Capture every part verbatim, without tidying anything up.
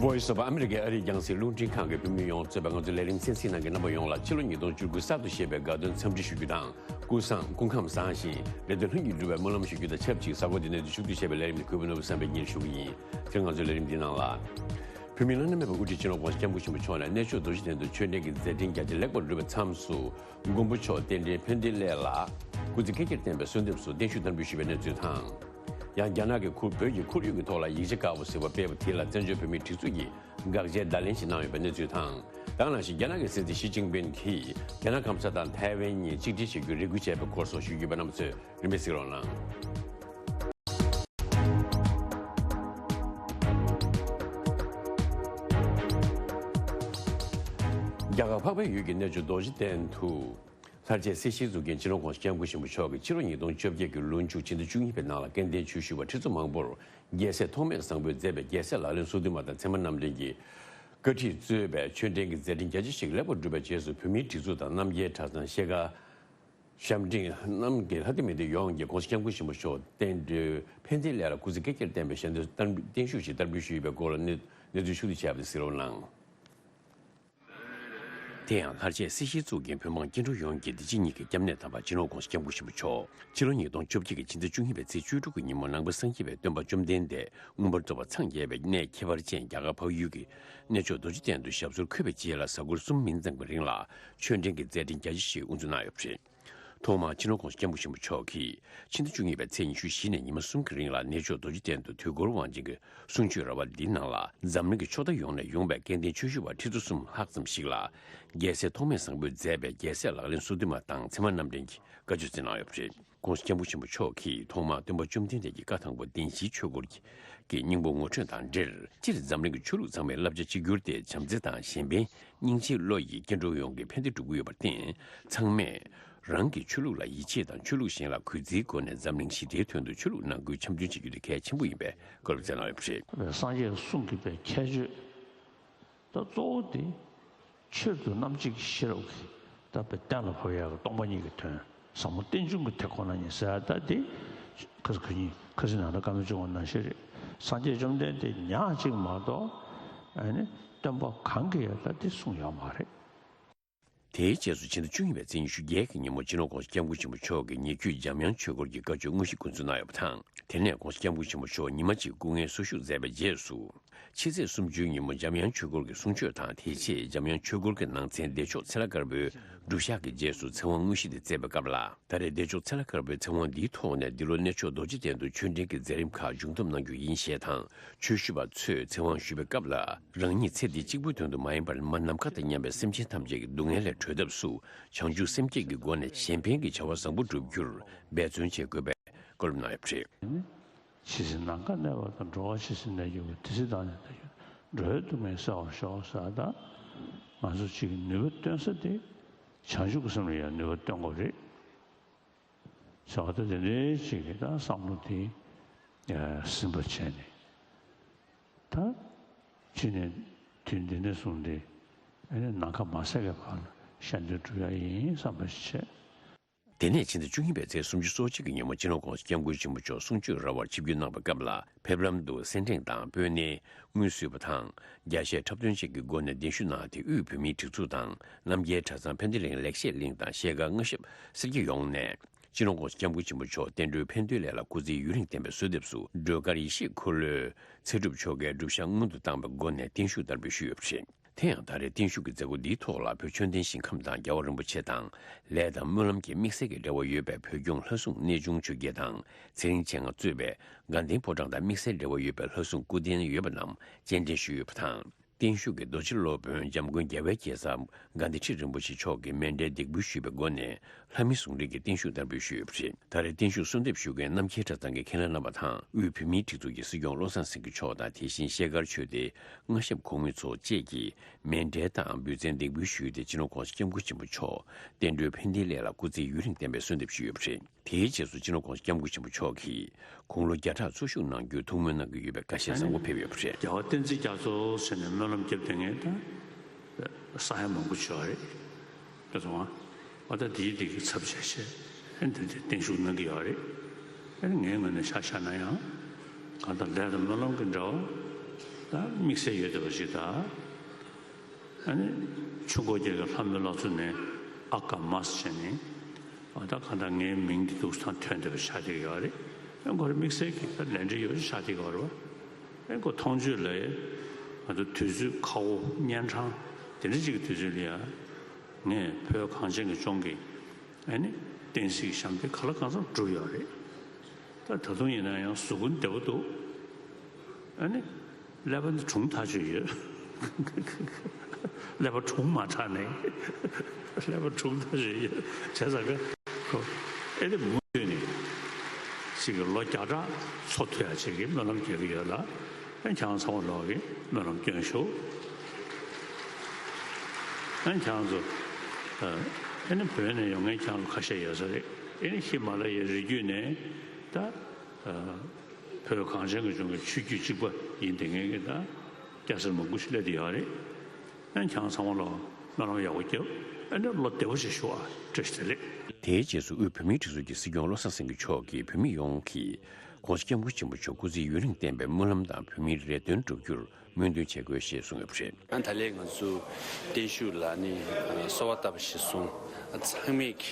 Voice of America ཨ་རིའི་རྒྱང་སྲིང་རླུང་འཕྲིན་ཁང་གི་བོད་མི་ཡོངས་གཙོས་པའི་ང་ཚོའི་ལས་རིམ་གསན་གཟིགས་གནང་མཁན་རྣམ་པ་ཡོངས་ལ་ཕྱི་ལོ་ཉིས་སྟོང་བཅུ་དགུ་གསར་དུ་བཞད་པའི་དགའ་སྟོན་འཚམས་འདྲི་ཞུ་རྒྱུ་དང་། ཀུན་བཟང་སྐུ་ཁམས་བཟང་ཞིང་རེ་འདོད་ལྷུན་གྱིས་འགྲུབ་པའི་སྨོན་ལམ་ཞུ་རྒྱུ་དང་ཆབས་ཅིག་གཟའ་འཁོར་འདིའི་གནས་ཚུལ་ཕྱོགས་བསྡུས་བྱས་པའི་ལས་རིམ་འདི་གུས་པ་ནོར་བུ་བསམ་འཕེལ་གྱིས་སྙན་སྒྲོན་ཞུ་གི་ཡིན། དེ་རིང་ང་ཚོའི་ལས་རིམ་འདིའི་ནང་ལ། བོད་མིའི་བླ་ན་མེད་པའི་དབུ་ཁྲིད་སྤྱི་ནོར་༸གོང་ས་༸སྐྱབས་མགོན་ཆེན་པོ་མཆོག་ནས་གནས་མཆོག་རྡོ་རྗེ་གདན་དུ་མཆོད་རྟེན་གྱི་མཛད་འཕྲིན་རྒྱ་ཆེ་ལེགས་པར་གྲུབ་པའི་མཚམས་སུ། མགོན་པོ་མཆོག་རྟེན་འབྲེལ་ཕན་བདེའི་སླད་ལ་སྐུ་ཚེ་བསྐལ་བརྒྱར་བརྟན་པའི་གསོལ་འདེབས་སུ་བརྟན་བཞུགས་བསྟར་འབུལ་ཞུས་པའི་གནས་ཚུལ་དང་། ཡང་རྒྱ་ནག་གིས་ཁུ་བོད་ཀྱི་ཁོར་ཡུག་གི་ཐོག་ལ་ཡིག་ཆ་དཀར་པོ་ཟེར་བ་སྤེལ་བ་དེ་ལ་བཙན་བྱོལ་བོད་མིའི་སྒྲིག་འཛུགས་ཀྱིས་དགག་བྱའི་བརྡ་ལན་ཞིག་གནང་ཡོད་པའི་གནས་ཚུལ་དང་། དེ་ག་ནང་བཞིན་རྒྱ་ནག་གི་སྲིད་འཛིན་ཞི་ཅིན་ཕིན་གྱིས་རྒྱ་ནག་སྐམ་ས་དང་ཐའེ་ཝན་གཉིས་གཅིག་སྒྲིལ་བྱེད་རྒྱུའི་རེ་སྐུལ་བྱས་པའི་སྐོར་སོགས་ཞུ་རྒྱུ་ཡོད་པ་རྣམས་ཚོས་རིམ་པས་གཟིགས་རོགས་གནང་། རྒྱ་གར་འཕགས་པའི་ཡུལ་གྱི་གནས་མཆོག་རྡོ་རྗེ་གདན་དུ། ལྷར་བཅས་སྲིད་ཞིའི་གཙུག་རྒྱན་སྤྱི་ནོར་༸གོང་ས་༸སྐྱབས་མགོན་ཆེན་པོ་མཆོག་གིས་ཕྱི་ལོ་ཉིས་སྟོང་བཅོ་བརྒྱད་ཀྱི་ལོ་མཇུག་ཕྱི་ཟླ་བཅུ་གཉིས་པའི་ནང་ལ་སྐལ་ལྡན་ཆོས་ཞུ་བ་ཁྲི་ཚོ་མང་པོར་རྒྱལ་སྲས་ཐོགས་མེད་བཟང་པོས་མཛད་པའི་རྒྱལ་སྲས་ལག་ལེན་སོ་བདུན་མ་དང་ཚད་མ་རྣམ་འདྲེན་གྱི་བཀའ་ཁྲིད་གཙོས་པའི་མཆོད་རྟེན་གྱི་མཛད་འཕྲིན་རྒྱ་ཆེ་ཞིག་ལེགས་པར་གྲུབ་པའི་རྗེས་སུ། བོད་མིའི་སྒྲིག་འཛུགས་དང་རྣམ་རྒྱལ་གྲྭ་ཚང་། ཤེལ་དཀར། ཞབས་འབྲིང་རྣམས་ཀྱིས་ལྷ་སྡེ་མི་སྡེ་ཡོངས་ཀྱིས་༸གོང་ས་༸སྐྱབས་མགོན་ཆེན་པོ་མཆོག་རྟེན་འབྲེལ་ཕན་བདེའི་སླད་ལ་སྐུ་ཚེ་བསྐལ་བརྒྱར་བརྟན་པའི་ཞལ་འདོན་བརྟན་བཞུགས་ཤིག་བསྟར་འབུལ་ཞུས་པའི་སྐོར་ལ་གནས་གནས་ཚུལ་ཕྱོགས་བསྡུས་བྱས་པ་དེ་གཟིགས་རོགས་གནང་། དེ་ཡང་ལྷར་བཅས་སྲིད་ཞིའི་གཙུག་རྒྱན་བོད་འབངས་སྐྱེ་འགྲོ་ཡོངས་ཀྱི་བདེ་སྐྱིད་གཉིས་ཀྱི་སྐྱབས་གནས་དམ་པ་སྤྱི་ནོར་༸གོང་ས་༸སྐྱབས་མགོན་ཆེན་པོ་མཆོག་ཕྱི་ལོ་ཉིས་སྟོང་བཅོ་བརྒྱད་ཀྱི་ཕྱི་ཟླ་བཅུ་གཉིས་པའི་ཚེས་བཅུ་དྲུག་གི་ཉིན་མོ་ནང་པ་སངས་རྒྱས་པའི་སྟོན་པ་བཅོམ་ལྡན་འདས་མངོན་པར་རྫོགས་པར་འཚང་རྒྱས་པའི་གནས་ཁྱད་པར་ཅན་རྒྱ་གར་འཕགས་ཡུལ་གྱི་གནས་མཆོག་རྡོ་རྗེ་གདན་དུ་ཞབས་སོར་འཁོད་པའི་རྗེས་ལ་གཟའ་འཁོར་གསུམ་མིན་ཙམ་གྱི་རིང་ལ་མཆོད་འབྲེལ་གྱི་མཛད་འཕྲིན་རྒྱ་ཆེ་ཞིག་དབུ་འཛུགས་གནང་ཡོད་པ་རེད། ཐོག་མར་སྤྱི་ནོར་༸གོང་ས་༸སྐྱབས་མགོན་ཆེན་པོ་མཆོག་གིས་ཕྱི་ཟླ་བཅུ་གཉིས་པའི་ཚེས་ཉི་ཤུ་བཞི་ནས་ཉི་མ་གསུམ་གྱི་རིང་ལ་གནས་མཆོག་རྡོ་རྗེ་གདན་དུ་དུས་འཁོར་དབང་ཆེན་གྱི་གསུང་ཆོས་ར་བ་འདིའི་ནང་ལ་འཛམ་གླིང་གི་ཕྱོགས་མཐའ་ཡོངས་ནས་ཡོང་བའི་སྐལ་ལྡན་ཆོས་ཞུ་བ་ཁྲི་ཚོ་གསུམ་ལྷག་ཙམ་ཞིག་ལ་རྒྱལ་སྲས་ཐོགས་མེད་བཟང་པོས་མཛད་པའི་རྒྱལ་སྲས་ལག་ལེན་སོ་བདུན་མ་དང་ཚད་མ་རྣམ་འདྲེན་གྱི་བཀའ་ཆོས་སྩལ་གནང་ཡོད་པ་རེད། ༸གོང་ས་༸སྐྱབས་མགོན་ཆེན་པོ་མཆོག་གིས་ཐོག་མར་སྟོན་པ་བཅོམ་ལྡན་འདས་ཀྱི་བཀའ་དང་པོ་བདེན་བཞིའི་ཆོས་འཁོར་གྱི་སྙིང་པོ་ངོ་སྤྲོད་དང་འབྲེལ། སྤྱིར་འཛམ་གླིང་གི་ཆོས་ལུགས་ཚང་མས་བསླབ་བྱ་གཅིག་གྱུར་ཏེ་བྱམས་བརྩེ་དང་གཞན་ཕན་སྙིང་རྗེའི་བློ་ཡིས་སྐྱེ་འགྲོ་ཡོངས་ཀྱི་ཕན་བདེ་སྒྲུབ་ཀྱི་ཡོད་པར་བརྟེན། ཚང་མས་རང་གི་ཆོས་ལུགས་ལ་ཡིད་ཆེས་དང་ཆོས་ལུགས་གཞན་ལ་གུས་བརྩིའི་སྒོ་ནས་འཛམ་གླིང་ཞི་བདེའི་དོན་དུ་ཆོས་ལུགས་ནང་ཁུལ་འཆམ་མཐུན་བྱེད་རྒྱུ་དེ་གལ་ཆེན་པོ་ཡིན་པའི་བཀའ་སློབ་སྩལ་གནང་ཡོད་པ་རེད། སངས་རྒྱས་གསུང་གི་པའི་ཁྱད་ཆོས། ད་གཙོ་བོ་དེ་ཆོས་དང་རྣམ་འབྱེད་ཀྱི་ཤེས་རབ་ཀྱི་ད་པའི་གཏན་ལ་ཕབ་ཡག་གི་སྟོང་པ་ཉིད་ཀྱི་དོན་ཟབ་མོ་རྟེན་འབྱུང་གི་དེ་ཁོ་ན་ཉིད་ཟེར་ཡ་ད་དེ་ཁ་ཁ་ཉིན་ཁ་སང་ནང་ལ་བཀའ་མོལ་བྱུང་བ་ནང་བཞིན་རེད། སངས་རྒྱས་བཅོམ་ལྡན་འདས་ཉག་གཅིག་མ་གཏོགས་ཨ་ནི་སྟོན་པ་གང་གིས་ཡང་ད་དེ་གསུངས་ཡོད་མ་རེད། དེའི་རྗེས་སུ་ཕྱི་ཟླ་བཅུ་གཉིས་པའི་ཚེས་ཉི་ཤུ་བརྒྱད་ཀྱི་ཉིན་མོ་སྤྱི་ནོར་༸གོང་ས་༸སྐྱབས་མགོན་ཆེན་པོ་མཆོག་གིས་ཉེ་བརྒྱུད་འཇམ་དབྱངས་ཆོས་སྐོར་གྱི་བཀའ་ཆོས་དངོས་གཞི་འགོ་འཛུགས་གནང་ཡོད་པ་དང་། དེ་ནས་༸གོང་ས་༸སྐྱབས་མགོན་ཆེན་པོ་མཆོག་ཉི་མ་གཅིག་སྐུ་ངལ་གསོ་བཞུགས་མཛད་པའི་རྗེས་སུ། ཕྱི་ཚེས་སུམ་ཅུའི་ཉིན་མོ་འཇམ་དབྱངས་ཆོས་སྐོར་གྱི་གསུང་ཆོས་དང་། དེ་རྗེས་འཇམ་དབྱངས་ཆོས་སྐོར་གྱི་ནང་ཚན་བདེ་མཆོག་ཚེ་ལྷ་དཀར་པོའི་སྒྲུབ་བཤགས་ཀྱི་རྗེས་སུ་ཚེ་དབང་དངོས་གཞི་དེ་སྩལ་བའི་སྐབས་ལ། ད་རེས་བདེ་མཆོག་ཚེ་ལྷ་དཀར་པོའི་ཚེ་དབང་འདིའི་ཐོག་ནས་འདི་ལོ་གནས་མཆོག་རྡོ་རྗེ་གདན་དུ་མཆོད་འབྲེལ་གྱི་མཛད་རིམ་ཁག་མཇུག་བསྡོམས་གནང་རྒྱུ་ཡིན་ཞེས་དང་། ཆོས་ཞུ་བ་ཚོས་ཚེ་དབང་ཞུ་བའི་སྐབས་ལ། རང་ཉིད་ཚེ་འདི་གཅིག་པུའི་དོན་དུ་མ་ཡིན་པར་མ་ནམ་མཁའ་དང་མཉམ་པའི་སེམས་ཅན་ཐམས་ཅད་ཀྱི་སྡུག་བསྔལ་ལས་གྲོལ་ཐབས་སུ་བྱང་ཆུབ་སེམས་བསྐྱེད་ཀྱི་སྒོ་ནས་གཞན་ཕན་གྱི་བྱ་བ་བཟང་པོ་བསྒྲུབ་རྒྱུར་འབད་བརྩོན་བྱེད་དགོས་པའི་བཀའ་སློབ་གནང་ཡོད་པ་རེད། ཇི་སྲིད་ནམ་མཁའ་གནས་པ་དང་། འགྲོ་བ་ཇི་སྲིད་གནས་གྱུར་པ། དེ་སྲིད་བདག་ནི་གནས་གྱུར་ནས། འགྲོ་བའི་སྡུག་བསྔལ་བསལ་བར་ཤོག་ཟེར། ད་ང་ཚོ་གཅིག་གི་ནུས་པ་བཏོན་ས་དེ་བྱང་ཆུབ་ཀྱི་སེམས་ལ་ཡང་ནུས་པ་བཏོན་དགོས་རེད། བྱ་བ་ད་དེ་འདྲའི་ཅིག་གི་ད་བསམ་བློ་དེ་ཟིན་པ་བྱས་ནས། ད་ཅི་ནས་དུས་འདི་ནས་བཟུང་སྟེ་ཨ་ནི་ནམ་མཁའ་མ་ཟད་ཀྱི་བར་ལ་ཞལ་འདོན་སྒྲུབ་ཡ་ཡིན་བསམ་པ་ཞིག་བྱས། དེ་ནས་ཕྱི་ཟླ་བཅུ་གཉིས་པའི་ཚེས་སུམ་ཅུ་སོ་གཅིག་གི་ཉིན་མོ་སྤྱི་ནོར་༸གོང་ས་༸སྐྱབས་མགོན་ཆེན་པོ་མཆོག་གསུང་ཆོས་ར་བར་ཆིབས་བསྒྱུར་གནང་བའི་སྐབས་ལ། ཕེབས་ལམ་དུ་སེར་ཕྲེང་དང་སྤོས་སྣེ། དངུལ་གསོལ་བ་དང་། རྒྱ་གཞས་འཁྲབ་སྟོན་བཅས་ཀྱི་སྒོ་ནས་གདན་ཞུ་གནང་སྟེ། དབུས་བོད་མིའི་སྒྲིག་འཛུགས་དང་རྣམ་རྒྱལ་གྲྭ་ཚང་ཕན་བདེ་གླིང་ལེགས་བཤད་གླིང་དང་ཤེལ་དཀར་སྔ་ཞབས་སེར་སྐྱ་ཡོངས་ནས། སྤྱི་ནོར་༸གོང་ས་༸སྐྱབས་མགོན་ཆེན་པོ་མཆོག་རྟེན་འབྲེལ་ཕན་བདེའི་སླད་ལ་སྐུ་ཚེ་ཡུན་རིང་བརྟན་པའི་གསོལ་འདེབས་སུ། སྒྲོལ་དཀར་ཡེ་ཤེས་འཁོར་ལོའི་ཚེ་སྒྲུབ་ཆོ་གའི་སྒྲུབ་བཤགས་སྔོན་དུ་བཏང་བའི་སྒོ་ནས་བརྟན་བཞུགས་བསྟར་འབུལ་ཞུས་ཡོད་པ་རེད། དེ་ཡང་ད་རེས་བརྟན་བཞུགས་ཀྱི་མཛད་སྒོ་འདིའི་ཐོག་ལ་བོད་ཆོས་ལྡན་ཞིང་ཁམས་དང་རྒྱལ་བ་རིན་པོ་ཆེ་དང་། ལས་དང་སྨོན་ལམ་གྱི་དམིགས་བསལ་གྱི་འབྲེལ་བ་ཡོད་པའི་བོད་སྐྱོང་ལྷ་སྲུང་གནས་ཆུང་ཆོས་རྒྱལ་དང་། ཚེ་རིང་མཆེད་ལྔ་གཙོས་པའི་དགའ་ལྡན་ཕོ་བྲང་དང་དམིགས་བསལ་འབྲེལ་བ་ཡོད་པའི་ལྷ་སྲུང་སྐུ་རྟེན་ཡོད་པ་རྣམས་སྤྱན་འདྲེན་ཞུས་ཡོད་པ་དང་། བརྟན་བཞུགས་ཀྱི་རྡོ་རྗེ་སློབ་དཔོན་འཇམ་མགོན་རྒྱལ་བའི་རྒྱལ་ཚབ་དགའ་ལྡན་ཁྲི་རིན་པོ་ཆེ་མཆོག་གིས་མཎྜལ་འདེགས་འབུལ་ཞུས་པའི་སྒོ་ནས། ལྷ་མི་ཟུང་འབྲེལ་གྱི་བརྟན་བཞུགས་བསྟར་འབུལ་ཞུས་ཡོད་པ་རེད། ད་རེས་བརྟན་བཞུགས་གསོལ་འདེབས་ཞུ་མཁན་རྣམ་རྒྱལ་གྲྭ་ཚང་གི་མཁན་བླ་རྣམ་པ་དང་། དབུས་བོད་མིའི་སྒྲིག་འཛུགས་ཀྱི་སྲིད་སྐྱོང་བློ་བཟང་སེང་གེ་མཆོག་དང་། དེ་བཞིན་ཤེལ་དཀར་ཆོས་སྡེའི་སྔ་ཞབས་གོང་མ་ཚོ་བཅས་ཀྱིས་མཎྜལ་དང་འབུལ་ཚན་འདེགས་འབུལ་ཞུས་ཏེ། སྤྱི་ནོར་༸གོང་ས་༸སྐྱབས་མགོན་ཆེན་པོ་མཆོག་རྟེན་འབྲེལ་ཕན་བདེའི་སླད་ལ་སྐུ་ཚེ་ཡུན་རིང་བརྟན་པའི་གསོལ་འདེབས་ཞུས་ཡོད་པ་རེད། དེའི་རྗེས་སུ་སྤྱི་ནོར་༸གོང་ས་༸སྐྱབས་མགོན་ཆེན་པོ་མཆོག་གིས་དགུང་ལོ་བརྒྱ་ཕྲག་འཚོ་བཞུགས་གནང་རྒྱུའི་ཐུགས་སྨོན་གནང་གི་ཡོད་པའི་བཀའ་བཤད་བཟང་པོ་ཕེབས་ཡོད་པ་རེད། རྒྱལ་བ་བསྟན་འཛིན་རྒྱ་མཚོ་ཟེར་ནས་སྨོན་ལམ་བརྒྱབ་བསྡད་མཁན་དང་ས་ཡ་མང་པོ་ཅིག་ཡོད་རེད། དེ་སོང་ང་། ཨ་ད་དེའི་དེ་གི་ཚབ་བྱས་བྱས་ཨ་འདི་འདི་བརྟན་བཞུགས་གནང་གི་ཡོད་རེད། ཨ་ངའི་ངོས་ནས་ཆ་བཞག་ན་ཡང་གང་ལྟར་ལས་དང་སྨོན་ལམ་གྱི་འབྲེལ་བ། ད་དམིགས་བསལ་ཡོད་བསྡད་པ་ཞིག་ད། ཨ་ནི་ཆུ་འགོ་རྒྱལ་གྱི་ལྷ་མོའི་བླ་མཚོ་ནས་ཨ་ཀ་མ་ཟེར་བྱས་ནས། ཨ་ད་གང་ལྟར་ངའི་མིང་འདི་འདུག་སེ་ཐོན་བསྡད་པ་ཆགས་བསྡད་ཡོད་རེད། ཨ་ཁོ་རང་དམིགས་བསལ་གྱི་ད་ལས་འབྲེལ་ཡོད་ཆགས་བསྡད་ཡོད་རེད་བ། ཨ་ཁོ་མཐོང་ཆོས་ལ་ང་ཚོ་དུས་ཚོད་ཁག་པོ་གཉན་འཕྲང་དེ་འདྲ་ཅིག་གི་དུས་ཚོད་ལ་ཡ། ངས་བོད་གངས་ཅན་གྱི་ལྗོངས་ཀྱི་ཨ་ནི་བསྟན་སྲིད་ཀྱི་ཞབས་འདེགས་གང་ལ་གང་འཚམ་བསྒྲུབས་ཡོད་རེད། ད་ད་དུང་ཡིན་ན་ཡང་གཟུགས་པོ་བདེ་པོ་འདུག་ཨ་ནི་ཀླད་པ་འདི་གྲུང་ཐག་ཆོད་ཡོད། ཀླད་པ་གྲུང་མ་དྲགས་ནས་ཀླད་པ་གྲུང་ཐག་ཆོད་ཡོད་བྱས་ཙང་ཀ་ཁོ་ཨེ་དེ་མུ་མཐུད་ནས་ཅིག་གི་ལོ་བརྒྱ་ཕྲག་འཚོ་ཐུབ་ཡ་ཅིག་གི་སྨོན་ལམ་རྒྱག་གི་ཡོད་ལ། ཨ་ཁྱེད་རང་ཚང་མ་ལོག་གི་སྨོན་ལམ་སྐྱོན་ཤོག་ཨ་ཁྱེད་རང་ཚོ་ཨ་ཨེ་ནི་བོད་ནས་ཡོང་མཁན་ཁྱེད་རང་ཚོ་ཁ་ཤས་ཡོད་ས་རེད། ཨེ་ནི་ཧི་མ་ལ་ཡའི་རི་རྒྱུད་ནས་ད་ཨ་བོད་གངས་ཅན་གྱི་ལྗོངས་ཀྱི་ཆོས་བརྒྱུད་གཅིག་པ་ཡིན་བསྡད་མཁན་གྱི་ད་སྐྱ་སེར་མང་པོ་ཞིག་སླེབས་བསྡད་ཡོད་རེད། ཨ་ཁྱེད་རང་ཚང་མ་ལོག་སྨོན་ལམ་ཡག་པོ་རྒྱབ། ཨ་ནི་བློ་བདེ་པོ་ཞིག་ཞུ་ཨ། བཀྲ་ཤིས་བདེ་ལེགས། དེའི་རྗེས་སུ་དབུས་བོད་མིའི་སྒྲིག་འཛུགས་ཀྱི་སྲིད་སྐྱོང་བློ་བཟང་སེང་གེ་མཆོག་གིས་བོད་མི་ཡོངས་ཀྱིས་༸གོང་ས་༸སྐྱབས་མགོན་ཆེན་པོ་མཆོག་སྐུ་ཚེ་ཡུན་རིང་བརྟན་པའི་སྨོན་ལམ་དང་བོད་མིའི་རེ་འདུན་བསྒྲུབ་རྒྱུར་སྨོན་འདུན་བྱེད་དགོས་ཞེས་གསུངས་ཡོད་པ་རེད། ཨ་ད་ལས་ང་ཚོ་བརྟན་བཞུགས་ལ་ནི་གསོལ་བ་བཏབ་པ་ཞིག་གསུངས། ཚང་མས་ཀྱི་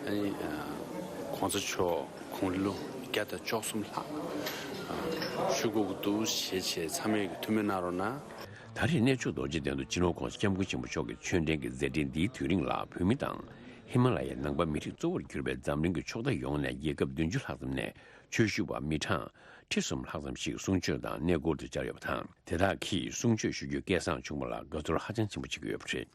ཨ་ནི་༸གོང་ས་མཆོག་དགུང་ལོ་བརྒྱ་དང་བཅུ་གསུམ་ལྷག་བཞུགས་དགོས་ཀྱི་འདུག་ཞེས་བྱས་ཚང་མས་ཀྱི་ཐུགས་སྨོན་གནང་རོགས་གནང་། ད་རེས་གནས་མཆོག་རྡོ་རྗེ་གདན་དུ་སྤྱི་ནོར་༸གོང་ས་༸སྐྱབས་མགོན་ཆེན་པོ་མཆོག་གི་ཆོས་འབྲེལ་གྱི་མཛད་འཕྲིན་འདིའི་དུས་རིང་ལ་བོད་མི་དང་ཧི་མ་ལ་ཡའི་ནང་པ་མི་རིགས་གཙོ་བོར་གྱུར་པའི་འཛམ་གླིང་གི་ཕྱོགས་མཐའ་ཡོངས་ནས་རྒྱལ་ཁབ་བདུན་ཅུ་ལྷག་ཙམ་ནས་ཆོས་ཞུ་བ་མི་གྲངས་ཁྲི་གསུམ་ལྷག་ཙམ་ཞིག་གསུང་ཆོས་དང་གནས་སྐོར་དུ་བཅར་ཡོད་པ་དང་། དེ་དག་གིས་གསུང་ཆོས་ཞུ་རྒྱུ་སྐལ་བཟང་བྱུང་བ་ལ་དགའ་ཚོར་ཧ་ཅང་ཆེན་པོ་བྱེད་ཀྱི་ཡོད་པ་རེད།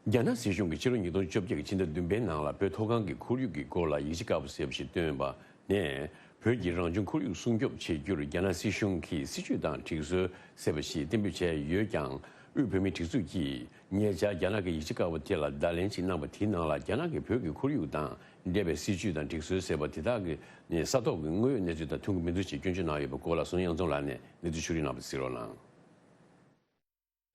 རྒྱ་ནག་སྲིད་གཞུང་གིས་ཕྱི་ལོ་ཉིས་སྟོང་བཅོ་བརྒྱད་ཀྱི་ཕྱི་ཟླ་བདུན་པའི་ནང་ལ་བོད་མཐོ་སྒང་གི་ཁོར་ཡུག་གི་སྐོར་ལ་ཡིག་ཆ་དཀར་པོ་ཟེར་བ་ཞིག་བཏོན་པ་ནས། བོད་ཀྱི་རང་བྱུང་ཁོར་ཡུག་སྲུང་སྐྱོབ་བྱེད་རྒྱུར་རྒྱ་ནག་སྲིད་གཞུང་གིས་སྲིད་ཇུས་དང་སྒྲིག་སྲོལ་ཟེར་བ་ཞིག་གཏན་འབེབས་བྱས་ཡོད་ཀྱང་། དབུས་བོད་མིའི་སྒྲིག་འཛུགས་ཀྱིས་ཉེ་ཆར་རྒྱ་ནག་གི་ཡིག་ཆ་དཀར་པོ་དེ་ལ་བརྡ་ལན་ཞིག་གནང་བ་དེའི་ནང་ལ། རྒྱ་ནག་གིས་བོད་ཀྱི་ཁོར་ཡུག་དང་འབྲེལ་བའི་སྲིད་ཇུས་དང་སྒྲིག་སྲོལ་ཟེར་བ་དེ་དག་གི་ས་ཐོག་གི་དངོས་ཡོད་གནས་ཚུལ་དང་མཐུན་གྱི་མི་འདུག་ཅེས་སྐྱོན་བརྗོད་གནང་ཡོད་པའི་སྐོར་ལ་ཟུང་དབྱངས་འཛོམས་ལགས་ནས་གནས་ཚུལ་ཕྱོགས་སྒྲིག་གནང་བ་གཟིགས་རོགས་གནང་།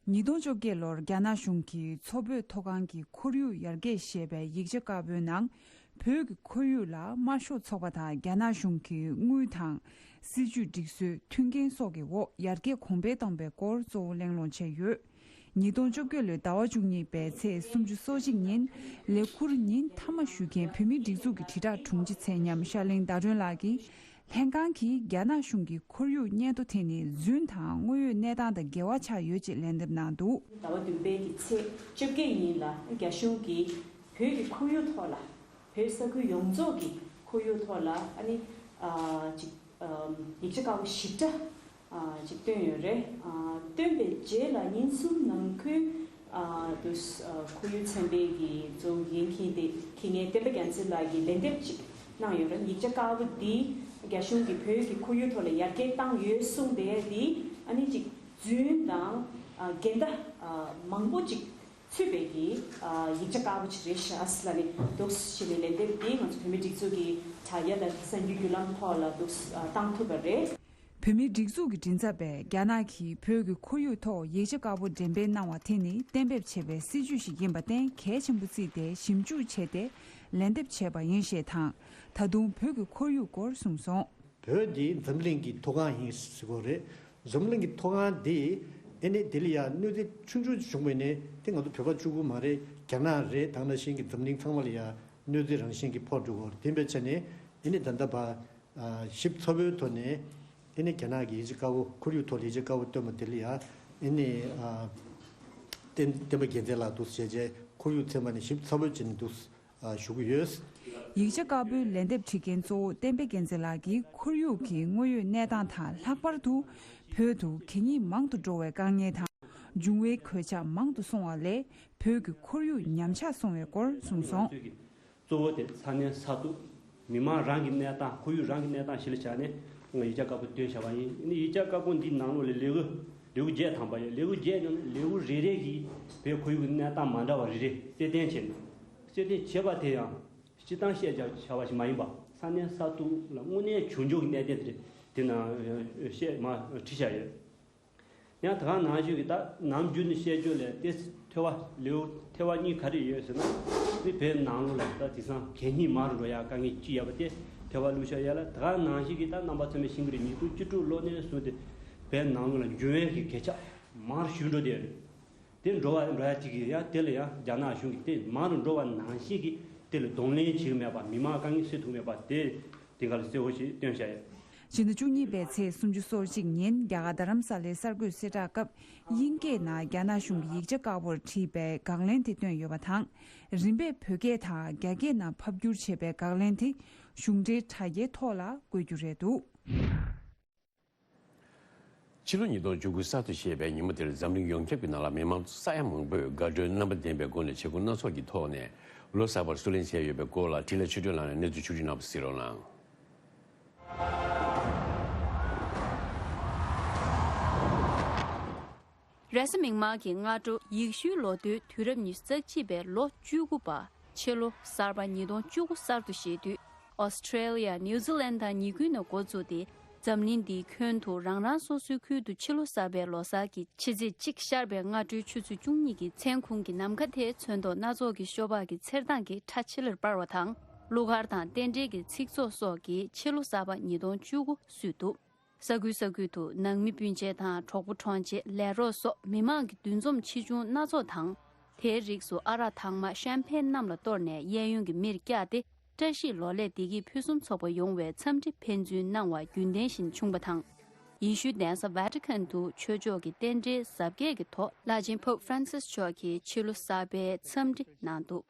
ཉིས་སྟོང་བཅོ་བརྒྱད་ལོར་རྒྱ་ནག་གཞུང་གིས་མཚོ་བོད་མཐོ་སྒང་གི་ཁོར་ཡུག་ཡར་རྒྱས་ཞེས་པའི་ཡིག་ཆ་དཀར་པོའི་ནང་། བོད་ཀྱི་ཁོར་ཡུག་ལ་དམར་ཤོག་ཚོགས་པ་དང་རྒྱ་ནག་གཞུང་གི་དངུལ་དང་སྲིད་ཇུས་སྒྲིག་སྲོལ་མཐུན་རྐྱེན་སོགས་ཀྱི་འོག་ཡར་རྒྱས་གོང་འཕེལ་གཏོང་བའི་སྐོར་གཙོ་བོ་གླེང་སློང་བྱས་ཡོད། ཉིས་སྟོང་བཅོ་བརྒྱད་ལོའི་ཟླ་བ་བཅུ་གཉིས་པའི་ཚེས་སུམ་ཅུ་སོ་གཅིག་ཉིན་ལས་ཁུར་ཉིན་མཐའ་མ་ཞུ་མཁན་བོད་མིའི་སྒྲིག་འཛུགས་ཀྱི་དྲིལ་བསྒྲགས་དྲུང་ཆེ་ཚེ་ཉམས་ཤར་གླིང་ཟླ་སྒྲོན་ལགས་ཀྱིས། ལྷན་ཁང་གིས་རྒྱ་ནག་གཞུང་གི་ཁོར་ཡུག་སྙན་ཐོ་དེ་ནི་རྫུན་དང་དངོས་ཡོད་གནས་སྟངས་དང་འགལ་བ་ཆགས་ཡོད་ཅེས་ལན་འདེབས་གནང་འདུག་ཟླ་བ་བདུན་པའི་གི་ཚེས་བཅོ་བརྒྱད་ཉིན་ལ་རྒྱ་གཞུང་གིས་བོད་ཀྱི་ཁོར་ཡུག་ཐོག་ལ། བོད་ས་ཁུལ་ཡོངས་རྫོགས་ཀྱི་ཁོར་ཡུག་ཐོག་ལ་ཨ་ནི་ཨ་ཅིག་ཨམ་ཡིག་ཆ་དཀར་པོ་ཞིབ་ཕྲ་ཨ་ཅིག་བཏོན་ཡོད་རེད། ཨ་བཏོན་པའི་རྗེས་ལ་ཉིན་གསུམ་ནང་ཁུལ་ཨ་དུ་ཨ་ཁོར་ཡུག་ཚན་པའི་གི་གཙོ་བོ་འགན་འཁྱེར་དེ་འཁྱེར་མཁན་བསྟན་པ་རྒྱལ་མཚན་ལགས་ཀྱིས་ལན་འདེབས་ཅིག་གནང་ཡོད་རེད། ཡིག་ཆ་དཀར་པོ་འདི་རྒྱ་གཞུང་གིས་བོད་ཀྱི་ཁོར་ཡུག་ཐོག་ལ་ཡར་རྒྱས་བཏང་ཡོད་གསུངས་པའི་འདི་ཨ་ནི་ཅིག་རྫུན་དང་ཨ་འགལ་ཟླ་ཨ་མང་པོ་ཅིག་ཚུད་པའི་གི་ཨ་ཡིག་ཆ་དཀར་པོ་ཅིག་རེད་ཤག་ཨ་ཟེར་ལབ་ནས་འདུག་ཞེས་པའི་ལན་འདེབས་འདི་ང་ཚོ་བོད་མིའི་སྒྲིག་འཛུགས་ཀྱི་དྲ་རྒྱ་དང་གསར་འགྱུར་བརྒྱུད་ལམ་ཐོག་ལ་འདུག་ཨ་བཏང་ཐུབ་པ་རེད། བོད་མིའི་སྒྲིག་འཛུགས་ཀྱི་མགྲིན་ཚབ་པས་རྒྱ་ནག་གིས་བོད་ཀྱི་ཁོར་ཡུག་ཐོག་ཡིག་ཆ་དཀར་པོ་འགྲེམས་སྤེལ་གནང་བ་དེ་ནི་གཏན་འབེབས་བྱས་པའི་སྲིད་ཇུས་ཤིག་ཡིན་པར་བརྟེན་གལ་ཆེན་པོ་བརྩིས་ཏེ་ཞིབ་འཇུག་བྱས་ཏེ་ལན་འདེབས་བྱས་པ་ཡིན་ཞེས་དང་། ད་དུང་བོད་ཀྱི་ཁོར་ཡུག་སྐོར་གསུངས་སོང་། བོད་འདི་འཛམ་གླིང་གི་མཐོ་སྒང་ཡིན་ཟེར་གོ་རེད། འཛམ་གླིང་གི་མཐོ་སྒང་འདི་ཨེ་ནི་དེ་ལ་ཡང་གནོད་འཚེ་ཆུང་ཆུང་བྱུང་བ་ཡིན་ནའི་དེ་ང་ཚོ་བོད་པ་གཅིག་པུ་མ་རེད། རྒྱ་ནག་རེད། ད་ནང་བཞིན་གྱི་འཛམ་གླིང་ཚང་མ་ལ་ཡང་གནོད་འཚེ་རང་བཞིན་གྱི་ཕོག་འགྲོ་གི་རེད། དེ་འབད་བྱས་ནས་ཨེ་ནི་ད་ལྟ་བར། ཨ་ཞིབ་ཚགས་པོའི་ཐོག་ནས་ཨེ་ནི་རྒྱ་ནག་གི་ཡིག་ཆ་དཀར་པོ་ཁོར་ཡུག་ཐོག་ལ་ཡིག་ཆ་དཀར་པོ་བཏོན་པ་དེ་ལ་ཡང་ཨེ་ནི་ཨ་བསྟན་བསྟན་པ་རྒྱལ་མཚན་ལགས་འདུག་བྱས་རྗེས་ཁོར་ཡུག་ཚན་པ་ནས་ཞིབ་ཚགས་པོ་བྱས་ནས་འདུག་ཨ་ཞུ་གི་ཡོད། ཡིག་ཆ་དཀར་པོའི་ལན་འདེབས་བྲིས་མཁན་གཙོ་བོ་བསྟན་པ་རྒྱལ་མཚན་ལགས་ཀྱིས་ཁོར་ཡུག་གི་དངོས་ཡོད་གནས་སྟངས་དང་ལྷག་པར་དུ་བོད་དུ་གད་སྙིགས་མང་དུ་འགྲོ་བའི་དཀའ་ངལ་དང་འབྱུང་བའི་གོད་ཆག་མང་དུ་སོང་བ་ལས་བོད་ཀྱི་ཁོར་ཡུག་ཉམས་ཆག་སོང་བའི་སྐོར་གསུངས་སོང་། གཙོ་བོ་དེ་ས་གནས་ས་སྟོང་། མི་མང་རང་གི་གནས་སྟངས་ཁོར་ཡུག་རང་གི་གནས་སྟངས་གཞི་ལ་བཞག་ནས་ང་ཡིག་ཆ་དཀར་པོ་བཏོན་བཞག་པ་ཡིན། ཨ་ནི་ཡིག་ཆ་དཀར་པོ་འདིའི་ནང་ལོགས་ལ་ལེའུ་ལེའུ་བརྒྱད་ཐམ་པ་ཡོད། ལེའུ་བརྒྱད་ནང་ནས་ལེའུ་རེ་རེ་གིས་བོད་ཁོར་ཡུག་གི་གནས་སྟངས་མ་འདྲ་བ་རེ་རེ་གསལ་སྟོན་བྱས་ནས། གསལ་སྟོན་བྱས་པ་དེ་ཡང་སྤྱིར་བཏང་བཤད་བྱ་བ་ཞིག་མ་ཡིན་པ་ས་གནས་ས་སྟོང་ལ་དངོས་གནས་བྱུང་ཆོག་གི་གནད་དོན་དེ་དེ་ནང་བཤད་མ་བྲིས་བཞག་ཡོད། ཡང་ད་ག་ནང་བཞིན་གྱི་ད་ནམ་རྒྱུན་ནས་བཤད་རྒྱུ་ལས་དེ་ཐོས་པ་ལེའུ་ཐོས་པ་གཉིས་ག་རེ་ཡོད་ཟེར་ན། ནི་བོད་ནང་ལོགས་ལ་ད་དེང་སང་གད་སྙིགས་མང་རུ་འགྲོ་ཡག་དཀའ་ངལ་ཅི་ཡོད་པ་དེ་ ཐལ་བ་བླུགས་བཞག་ཡ་ལ། ད་ག་ནང་བཞིན་གྱི་ད་རྣམ་པ་ཚང་མས་ཤེས་ཀྱི་རེད། ཉིས་སྟོང་བཅུ་དྲུག་ལོ་ནས་བཟུང་སྟེ་བོད་ནང་ལོགས་ལ་འགྱུར་བའི་གི་གོད་ཆག་མང་རུ་ཞིག་འགྲོ་བསྡད་ཡོད་རེད། དེ་འགྲོ་བ་འགྲོ་ཡ་དེ་གི་ཡ་དེ་ལ་ཡ་རྒྱ་ནག་གཞུང་གིས་དེ་མང་རུ་འགྲོ་བ་ནང་བཞིན་གྱི་དེ་ལ་གདོང་ལེན་བྱེད་ཀྱི་མེད་པ། མི་མང་དཀའ་ངལ་སེལ་ཐུབ་མེད་པ་དེ་དེ་ག་ལ་གསལ་བོ་ཞིག་སྟོན་བཞག་ཡ། སྤྱི་ཟླ་བཅུ་གཉིས་པའི་ཚེས་སུམ་ཅུ་སོ་གཅིག་ཉིན་རྒྱ་གར་རྡ་རམ་ས་ལའི་གསར་འགོད་གསལ་བསྒྲགས་སྐབས་དབྱིན་སྐད་ནང་རྒྱ་ནག་གཞུང་གི་ཡིག་ཆ་དཀར་པོར་བྲིས་པའི་དགག་ལན་དེ་བཏོན་ཡོད་པ་དང་། རིམ་པས་བོད་སྐད་དང་རྒྱ་སྐད་ནང་ཕབ་བསྒྱུར་བྱས་པའི་དགག་ལན་དེ་གཞུང་འབྲེལ་དྲ་རྒྱའི་ཐོག་ལ་འགོད་རྒྱུ་རེད་འདུག། ཕྱི་ལོ་ཉིས་སྟོང་བཅུ་དགུ་གསར་དུ་བཞད་པའི་ཉིན་མོ་དེར་འཛམ་གླིང་ཡོངས་ཁྱབ་ཀྱི་ནང་ལ་མི་མང་ས་ཡ་མང་པོས་དགའ་སྤྲོའི་རྣམ་པ་ལྡན་པའི་སྒོ་ནས་བྱེད་སྒོ་སྣ་ཚོགས་ཀྱི་ཐོག་ནས་ལོ་གསར་པར་བསུ་ལེན་བྱས་ཡོད་པའི་སྐོར་ལ་འཕྲིན་ལས་ཆོས་སྒྲོན་ལགས་ནས་གནས་ཚུལ་ཕྱོགས་སྒྲིག་གནང་བ་གསན་རོགས་གནང་། རེས་གཟའ་མིག་དམར་གྱི་སྔ་དྲོ་ཡེ་ཤུའི་ལོ་ཐོའི་དུས་རབས་ཉི་ཤུ་རྩ་གཅིག་པའི་ལོ་བཅུ་དགུ་པ་ཕྱི་ལོ་གསར་པ་ཉིས་སྟོང་བཅུ་དགུ་གསར་དུ་བཞད་དུས། ཨོ་སི་ཁྲེ་ལི་ཡ། ནིའུ་ཛི་ལན་དང་ཉེ་ཁུལ་ནས་འགོ་བཙུགས་ཏེ། འཛམ་གླིང་འདིའི་ཁྱོན་དུ་རང་རང་སོ་སོའི་ཁུལ་དུ་ཕྱི་ལོ་གསར་པའི་ལོ་གསར་གྱི་ཕྱི་ཚེས་གཅིག་ཤར་བའི་སྔ་དྲོའི་ཆུ་ཚོད་བཅུ་གཉིས་ཀྱི་མཚན་གུང་གི་ནམ་མཁའ་དེའི་ཚོན་མདོག་སྣ་ཚོགས་ཀྱི་ཤོག་སྦག་གི་འཚེར་སྟངས་ཀྱིས་ཁྲ་ཆེ་ལེར་སྤར་བ་དང་། གླུ་གར་དང་རྟེན་འབྲེལ་གྱི་ཚིག་ཚོགས་སོགས་ཀྱིས་ཕྱི་ལོ་གསར་པ་ཉིས་སྟོང་བཅུ་དགུ་བསུས་འདུག། ས་ཁུལ་ས་ཁུལ་དུ་ནང་མི་སྤུན་མཆེད་དང་གྲོགས་པོ་གྲོང་ཆེ། ལས་རོགས་སོགས་མི་མང་གི་འདུ་འཛོམས་ཆེ་ཆུང་སྣ་ཚོགས་དང་། དེའི་རིགས་སུ་ཨ་རག་དྭངས་མ་ཤམ་ཕན་གནམ་ལ་གཏོར་ནས་གཡས་གཡོན་གྱི་མིར་བཀྱགས་ཏེ། བཀྲ་ཤིས་ལོ་ལེགས་བདེ་སྐྱིད་ཕུན་སུམ་ཚོགས་པ་ཡོང་བའི་འཚམས་འདྲི་ཕན་ཚུན་གནང་བ་རྒྱུན་ལྡན་བཞིན་བྱུང་བ་དང་། ཡེ་ཤུའི་གདན་ས་ཝེ་ཊི་ཀན་དུ་ཆོས་ཕྱོགས་ཀྱི་རྟེན་འབྲེལ་གཟབ་རྒྱས་ཀྱི་ཐོག་བླ་ཆེན་Pope Francis་མཆོག་གིས་ཕྱི་ལོ་གསར་པའི་འཚམས་འདྲི་གནང་འདུག།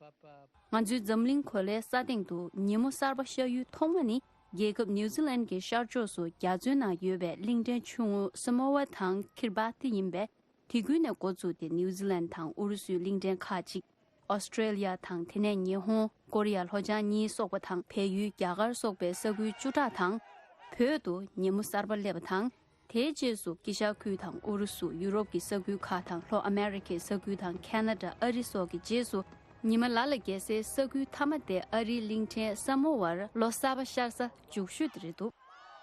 ང་ཚོའི་འཛམ་གླིང་གོ་ལའི་ས་སྟེང་དུ་ཉིན་མོ་གསར་པ་ཤར་ཡུལ་ཐོག་མ་ནི། རྒྱལ་ཁབ་ནིའུ་ཛི་ལན་གྱི་ཤར་ཕྱོགས་སུ་རྒྱ་མཚོའི་ནང་ཡོད་པའི་གླིང་ཕྲན་ཆུང་ངུ་སེ་མོ་ཝ་དང་ཁིར་བྷ་ཏི་ཡིན་པས། དེ་ཁུལ་ནས་འགོ་བཙུགས་ཏེ་ནིའུ་ཛི་ལན་དང་ཨུ་རུ་སུའི་གླིང་ཕྲན་ཁག་ཅིག། ཨོ་སི་ཀྲེ་ལི་ཡ་དང་དེ་ནས་ཉི་ཧོང་། ཀོ་རི་ཡ་ལྷོ་བྱང་གཉིས་སོགས་པ་དང་བལ་ཡུལ། རྒྱ་གར་སོགས་པའི་ས་ཁུལ་བཅུ་ཕྲག་དང་། བོད་དུ་ཉིན་མོ་གསར་པ་སླེབས་པ་དང་། དེའི་རྗེས་སུ་དཀྱིལ་ཤར་ཁུལ་དང་ཨུ་རུ་སུ། ཡུ་རོབ་ཀྱི་ས་ཁུལ་ཁག་དང་ལྷོ་ཨ་མེ་རི་ཁའི་ས་ཁུལ་དང་ཁེ་ན་ཌ། ཨ་རི་སོགས་ཀྱི་རྗེས་སུ། ཉི་མ་ལ་ལ་རྒྱལ་སའི་ས་ཁུལ་མཐའ་མ་དེ་ཨ་རིའི་གླིང་ཕྲན་ས་མོ་ཝར་ལོ་གསར་པ་ཤར་ས་མཇུག་ཤོས་དེ་རེད་འདུག།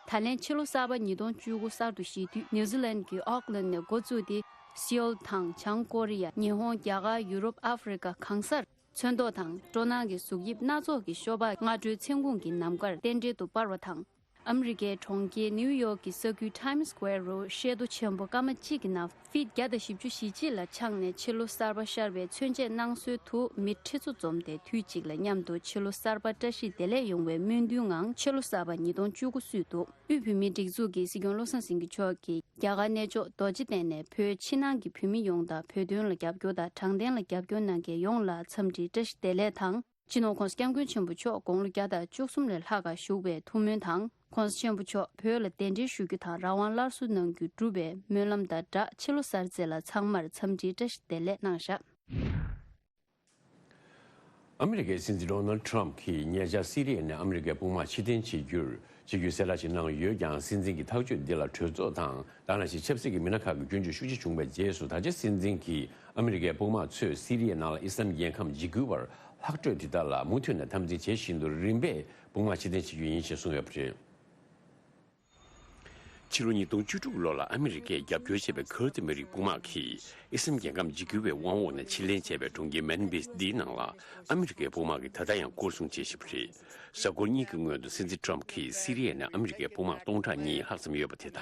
ད་ལན་ཕྱི་ལོ་གསར་པ་ཉིས་སྟོང་བཅུ་དགུ་གསར་དུ་བཞད་དུས་ནིའུ་ཛི་ལན་གྱི་ཨོག་ལན་ནས་འགོ་བཙུགས་ཏེ། སེའུལ་དང་བྱང་ཀོ་རི་ཡ། ཉི་ཧོང་། རྒྱ་གར། ཡུ་རོབ། ཨ་ཧྥེ་རི་ཀ་གང་སར། ཚོན་མདོག་དང་སྤྲོ་སྣང་གི་གཟུགས་དབྱིབས་སྣ་ཚོགས་ཀྱི་ཤོག་སྦག་སྔ་དྲོའི་མཚན་གུང་གི་ནམ་མཁར་རྟེན་འབྲེལ་དུ་སྤར་བ་དང་། ཨ་མི་རི་ཀའི་གྲོང་ཁྱེར་ནིའུ་ཡོག་གི་ས་ཁུལ་ཊའིམ་སི་ཀོ་ཝེར་རུ་ཤེལ་རྡོ་ཆེན་པོ་སྐར་མ་གཅིག་གི་ནང་ཕིཊ་བརྒྱ་དང་བཞི་བཅུ་ཞེ་གཅིག་ལ་ཆགས་ནས་ཕྱི་ལོ་གསར་པ་ཤར་བའི་མཚོན་ཆས་གནང་སྲོལ་དུ་མི་ཁྲི་ཚོ་འཛོམས་ཏེ། དུས་གཅིག་ལ་མཉམ་དུ་ཕྱི་ལོ་གསར་པ་བཀྲ་ཤིས་བདེ་ལེགས་ཡོང་བའི་སྨོན་འདུན་ངང་ཕྱི་ལོ་གསར་པ་ཉིས་སྟོང་བཅུ་དགུ་བསུས་འདུག། དབུས་བོད་མིའི་སྒྲིག་འཛུགས་ཀྱི་སྲིད་སྐྱོང་བློ་བཟང་སེང་གེ་མཆོག་གིས་རྒྱ་གར་གནས་མཆོག་རྡོ་རྗེ་གདན་ནས་བོད་ཕྱི་ནང་གི་བོད་མི་ཡོངས་དང་། བོད་དོན་ལ་རྒྱབ་སྐྱོར་དང་དྲང་བདེན་ལ་རྒྱབ་སྐྱོར་གནང་མཁན་ཡོངས་ལ་འཚམས་འདྲིའི་བཀྲ་ཤིས་བདེ་ལེགས་དང་། སྤྱི་ནོར་༧གོང་ས་༧སྐྱབས་མགོན་ཆེན་པོ་མཆོག་དགུང་ལོ་བརྒྱ་དང་བཅུ་གསུམ་ལས་ལྷག་ག་བཞུགས་པའི་ཐུགས་སྨོན་དང་། ༧གོང་ས་ཆེན་པོ་མཆོག་བོད་ལ་གདན་འདྲེན་ཞུ་རྒྱུ་དང་། རང་དབང་སླར་གསོ་གནང་རྒྱུ་བསྒྲུབས་པའི་སྨོན་ལམ་དང་སྦྲགས། ཕྱི་ལོ་གསར་ཚེས་ལ་ཚང་མར་འཚམས་འདྲིའི་བཀྲ་ཤིས་བདེ་ལེགས་གནང་བཞག། ཨ་མི་རི་ཀའི་སྲིད་འཛིན་ཌོ་ནལ་ཌི་ཊརམ་ཕི་གྱིས་ཉེ་ཆར་སི་རི་ཡ་ནས་ཨ་མི་རི་ཀའི་དཔུང་དམག་ཕྱིར་འཐེན་བྱེད་རྒྱུར་བྱེད་རྒྱུའི་གསལ་བསྒྲགས་ཤིག་གནང་ཡོད་ཀྱང་། སྲིད་འཛིན་གྱི་ཐག་གཅོད་འདི་ལ་གྲོས་ཚོགས་དང་། ད་ནང་བཞིན་ཆབ་སྲིད་ཀྱི་མི་སྣ་ཁག་གི་སྐྱོན་བརྗོད་ཤུགས་ཆེ་བྱུང་བའི་རྗེས་སུ། ད་ཆ་སྲིད་འཛིན་གྱིས་ཨ་མི་རི་ཀའི་དཔུང་དམག་ཚོས་སི་རི་ཡའི་ནང་ལ་ཨི་སི་ལམ་རྒྱལ་ཁམས་འཇིགས་སྐུལ་བར་ལྷག་འཕྲོས་དེ་དག་ལ་མུ་མཐུད་ནས་འཐབ་འཛིང་བྱེད་བཞིན་དུ། རིམ་པས་དཔུང་དམག་ཕྱིར་འཐེན་བྱེད་རྒྱུ་ཡིན་ཞེས་གསུངས་ཡོད་པ་རེད། ཕྱི་ལོ་ཉིས་སྟོང་བཅུ་དྲུག་ལོ་ལ་ཨ་མི་རི་ཀས་རྒྱབ་སྐྱོར་བྱས་པའི་ཁུར་ཏི་མི་རིགས་དཔུང་དམག་གིས་ཨི་སི་ལམ་རྒྱལ་ཁམས་འཇིགས་སྐུལ་བའི་དབང་འོག་ནས་ཕྱིར་ལེན་བྱས་པའི་གྲོང་ཁྱེར་མན་བྷིས་འདིའི་ནང་ལ་ཨ་མི་རི་ཀའི་དཔུང་དམག་གིས་ད་ལྟ་ཡང་སྐོར་སྲུང་བྱེད་བཞིན་པ་རེད། གཟའ་འཁོར་གཉིས་ཀྱི་སྔོན་དུ་སྲིད་འཛིན་ཊརམ་ཕི་གྱིས་སི་རི་ཡ་ནས་ཨ་མི་རི་ཀའི་དཔུང་དམག་སྟོང་ཕྲག་གཉིས་ལྷག་ཙམ་ཡོད་པ་དེ་དག་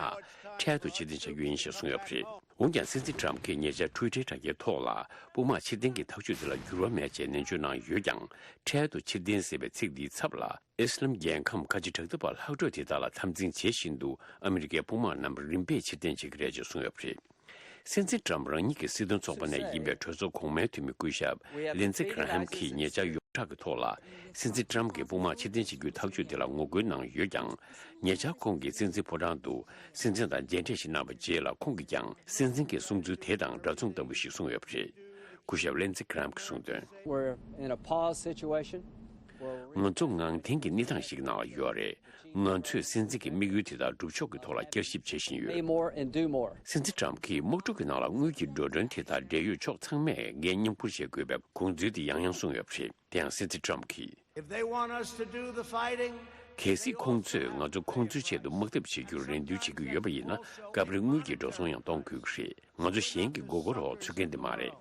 འཕྲལ་དུ་ཕྱིར་འཐེན་བྱ་རྒྱུ་ཡིན་ཞེས་གསུངས་ཡོད་པ་རེད། འོན་ཀྱང་སྲིད་འཛིན་ཊརམ་ཕིས་ཉེ་ཆར་ཊུའི་ཊར་དྲ་རྒྱའི་ཐོག་ལ་དཔུང་དམག་ཕྱིར་འཐེན་གྱི་ཐག་གཅོད་དེ་ལ་འགྱུར་བ་མེད་ཅེས་ནན་བརྗོད་གནང་ཡོད་ཀྱང་། འཕྲལ་དུ་ཕྱིར་འཐེན་ཟེར་བའི་ཚིག་འདིའི་ཚབ་ལ། ཨི་སི་ལམ་རྒྱལ་ཁམས་ཁ་ཆེ་དྲག་འཐབ་པ་ལྷག་འཕྲོས་དེ་དག་ལ་འཐབ་འཛིང་བྱེད་བཞིན་དུ་ཨ་མི་རི་ཀའི་དཔུང་དམག་རྣམས་རིམ་པས་ཕྱིར་འཐེན་བྱེད་ཀྱི་རེད་ཅེས་གསུངས་ཡོད་པ་རེད། སྲིད་འཛིན་ཊརམ་རང་ཉིད་ཀྱི་སྲིད་དོན་ཚོགས་པ་ནས་ཡིན་པའི་གྲོས་ཚོགས་གོང་མའི་འཐུས་མི་སྐུ་ཞབས་ལིན་ཛི་གྷ་ར་ཧམ་གྱིས་ཉེ་ཆར་ཡོངས་གྲགས་ཀྱི་ཐོག་ལ་སྲིད་འཛིན་ཊརམ་གྱི་དཔུང་དམག་ཕྱིར་འཐེན་བྱེད་རྒྱུའི་ཐག་གཅོད་དེ་ལ་ངོ་རྒོལ་གནང་ཡོད་ཀྱང་། ཉེ་ཆར་ཁོང་གིས་སྲིད་འཛིན་ཕོ་བྲང་དུ་སྲིད་འཛིན་དང་མཇལ་འཕྲད་ཞིག་གནང་བའི་རྗེས་ལ་ཁོང་གིས་ཀྱང་སྲིད་འཛིན་གྱི་གསུང་ཚུལ་དེ་དང་འདྲ་མཚུངས་ལྟ་བུ་ཞིག་གསུངས་ཡོད་པ་རེད། སྐུ་ཞབས་ལིན་ཛི་གྷ་ར་ཧམ་གྱིས་གསུངས་དོན། We're in a pause situation. ང་ཚོ་ངང་འཐེན་གྱི་གནས་སྟངས་ཤིག་ནང་ལ་ཡོད་རེད། ང་ཚོས་སྲིད་འཛིན་གྱི་དམིགས་ཡུལ་དེ་དག་སྒྲུབ་ཕྱོགས་ཀྱི་ཐོག་ལ་བསྐྱར་ཞིབ་བྱེད་བཞིན་ཡོད། Say more and do more. སྲིད་འཛིན་ཊརམ་གྱིས་དམག་འཁྲུག་གི་ནང་ལ་དངུལ་གྱི་འགྲོ་གྲོན་དེ་དག་འབྲེལ་ཡོད་ཕྱོགས་ཚང་མས་འགན་མཉམ་འཁུར་བྱེད་དགོས་པའི་དགོངས་ཚུལ་དེ་ཡང་ཡང་གསུངས་ཡོད་པ་རེད། དེ་ཡང་སྲིད་འཛིན་ཊརམ་གྱིས། If they want us to do the fighting, གལ་སྲིད་ཁོང་ཚོས་ང་ཚོ་ཁོང་ཚོའི་ཆེད་དུ་དམག་འཐབ་བྱེད་རྒྱུར་རེ་འདུན་བྱེད་ཀྱི་ཡོད་པ་ཡིན་ན། སྐབས་རེ་དངུལ་གྱི་འགྲོ་སོང་ཡང་གཏོང་དགོས་ཀྱི་རེད། ང་ཚོ་གཞན་གྱི་མགོ་སྐོར་འོག་ཚུད་མཁན་དེ་མ་རེད།